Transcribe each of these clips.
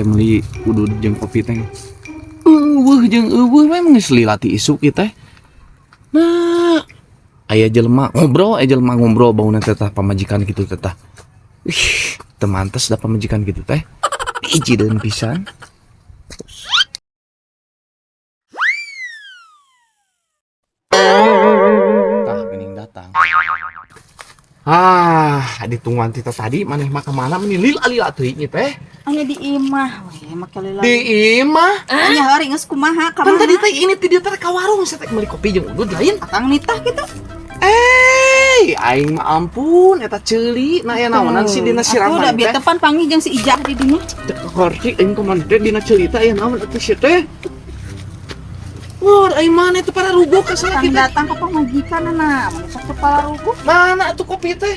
Meuli udud jeung kopi teh. Euweuh jeung euweuh we geus lila ti isuk ieu teh. Nah, aya jelema ngobrol, aya jelema ngobrol bauna teh tah pamajikan kitu teh tah. Ih, teu mantes da pamajikan kitu teh. Ijideun pisan. Tah geuning datang. Ah, ditungguan ti tadi maneh mah ka mana meni lila-lila teuing ieu teh. Anya di imah we make lila. Di imah. Anya hari geus kumaha ka Kan mana? Tadi teh ini ti dieu teh ka warung saya teh meuli kopi jeung udud lain. Akang nitah kitu. Eh, aing mah ampun eta ceuli na aya naonan sih dina siram Atuh da teh. bieu teh pan panggih jeung si Ijah di dinya. Teu kaharti aing kumaha teh dina ceuli teh aya naon atuh sia teh. Wah, aing mana itu para ruguh ka Akang salaki teh. datang ka pamajikan na, mun sok teu pararuguh. Mana atuh kopi teh?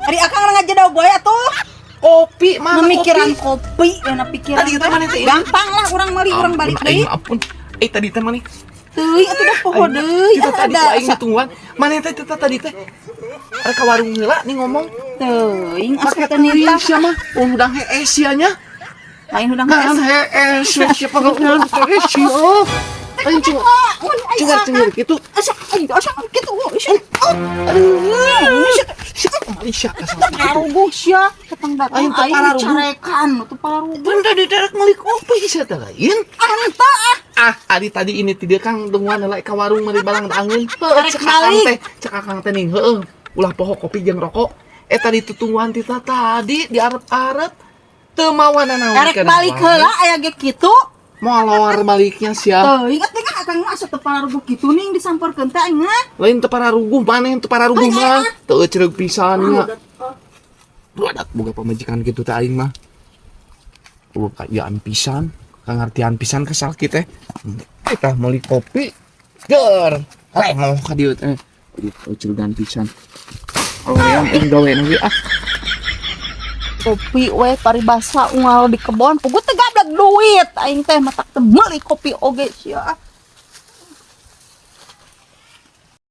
Ari akang ngajedog wae atuh. Kopi mana Memikiran kopi? kopi, euna pikiran. Tadi teh mana teh? Gampang lah urang meuli urang balik Ampun, aing deui. mah ampun. Eh, tadi teh mana? Teuing atuh dah poho deui. Itu tadi Ada ku aing ditungguan. Mana teh teh tadi teh? Ada ka warung heula nih ngomong. Teuing asa Make teu teuing nitah. sia mah. Oh, hudang hees sia nya. Lain hudang Kan hees. hees we sia pagawean hees sia. Aing cuma cengar-cengir gitu. Asa aing asa kitu. Aduh. Sia Malaysia ka salaki gitu. Pararuguh sia, ketang datang Aing teu aing pararuguh. dicarekan teu pararuguh. Kan tadi derek meuli kopi sia teh lain. Anta ah. Ah, adi tadi ini tidak kang tungguan heula ka warung meuli barang daangeun. Heuh, Arek cek akang balik. teh, cek akang teh ning heueuh. Ulah poho kopi jeung rokok. Eh, tadi tutungguan ti tadi diarep-arep teu mawana naon. Arek balik heula aya ge kitu. Moal lawar baliknya sia. Teuing atuh kan akang mah asa teu pararuguh kitu ning disamperkeun teh aing mah. Lain teu pararuguh, maneh teu pararuguh Aing, mah. aing, Teu cereug pisan nya. Budak boga pamajikan kitu teh aing mah. Eueuh kaayaan pisan, kangartian pisan ka salaki teh. Kita meuli kopi. Ger, lengoh ka dieu teh. Teu ceregan pisan. Hoream aing gawe ge ah. Kopi we paribasa unggal di kebon puguh teu gablek duit aing teh matak teu meuli kopi oge sia.